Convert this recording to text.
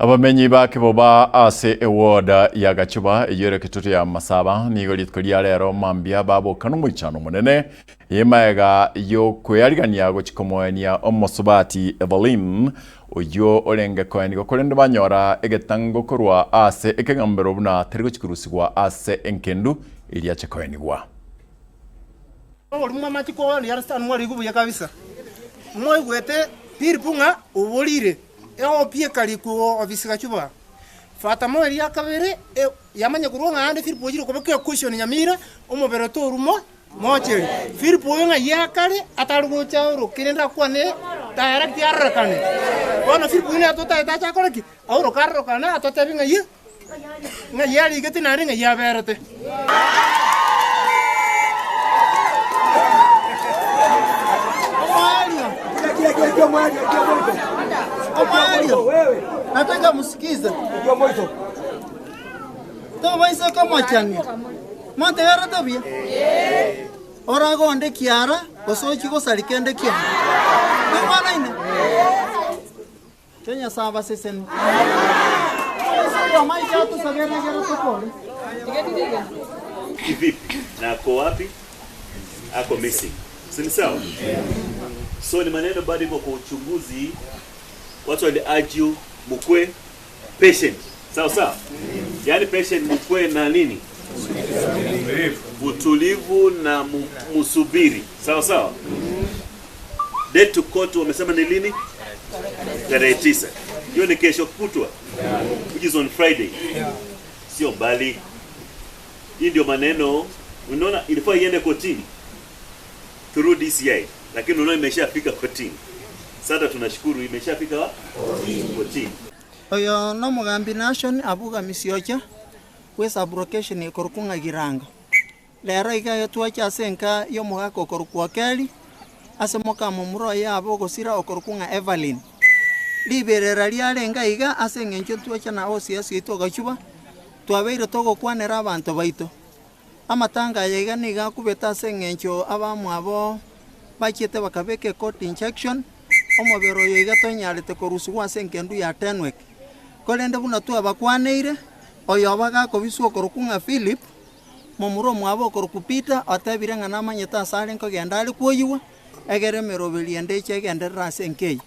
Abamenyi ba Keboba ase eward ya Gachuba eyio ere Kitutu ya Masaba nigo rituko ria rero mambia baboka nomoichano omonene emaega y'okwearigania gochia komoenia omosubati Evelyn oyio orenge koenigwa korende banyora egetango korwa ase ekegambero buna tari gochia korusigwa ase enkendu eria ache koenigwa. Oborimo amachiko onde yarasitani mwarigwe buya kabisa. Mwaigwete Filipo ng'a oborire eopi ekarikwa ofisi gachuba. Fatamo eria kabere yamanya korwa ng'a aande Filipo ochire kobeka equestion Nyamira omobere toruma mocheri. Filipo oyo ng'ai akare atari gocha oroke rende akwane direct arorekane. Bono Filipo oyio nere totagete ache akore ki? Aoroke arorokane atotebie ng'ai ng'ai arigete naende ng'ai aberete. Omoerio, nataka musikize, tobaisa komochania, montegererete buya? Oragonde kiara, gose ochie gosaria kende kionsi. Nimwanaine? Ke Nyasae abasesenie. Ase oyomo aike atosabere egere tokore. Kivipi na ako wapi? Ako missing. Si ni sawa? So ni maneno bado iko kwa uchunguzi, watu wali argue mukue patient. Sawa sawa? Yaani patient mukue na nini? Utulivu na musubiri. Sawa sawa? Date to court wamesema ni lini? Tarehe 9. Hiyo ni kesho kutwa. Which is on Friday. Sio mbali. Hii ndio maneno unaona ilifaa iende kotini through DCI, lakini unaona imeshafika kotini. Sasa tunashukuru imeshafika kotini. Oyo nomogambi Nashon abuga Misiocha bwe sub-location ekorokwa ng'a Girango. Rero iga getwacha ase enka y'omogaka okorokwa Okeli, ase mokamomura oye abe ogosira okorokwa ng'a Evelyn. Riberera riarenge aiga ase engencho ntwacha na OCS oito ogachuba, twabeire togokwanera abanto baito. Amatanga aya iga nigo akubete ase engencho abamwabo bachiete bakabeka ecourt injection, omobere oyo iga tonyarete korusigwa ase engendu ya Tenwek. Korende buna twabakwaneire, oyobo agakobiswa okorokwa ng'a Philip, Momura omwabo okorokwa Peter otebire ng'a namanyete ase are nkogenda are kwoyigwa, egere emeroberi ende eche egenderere ase enka eye.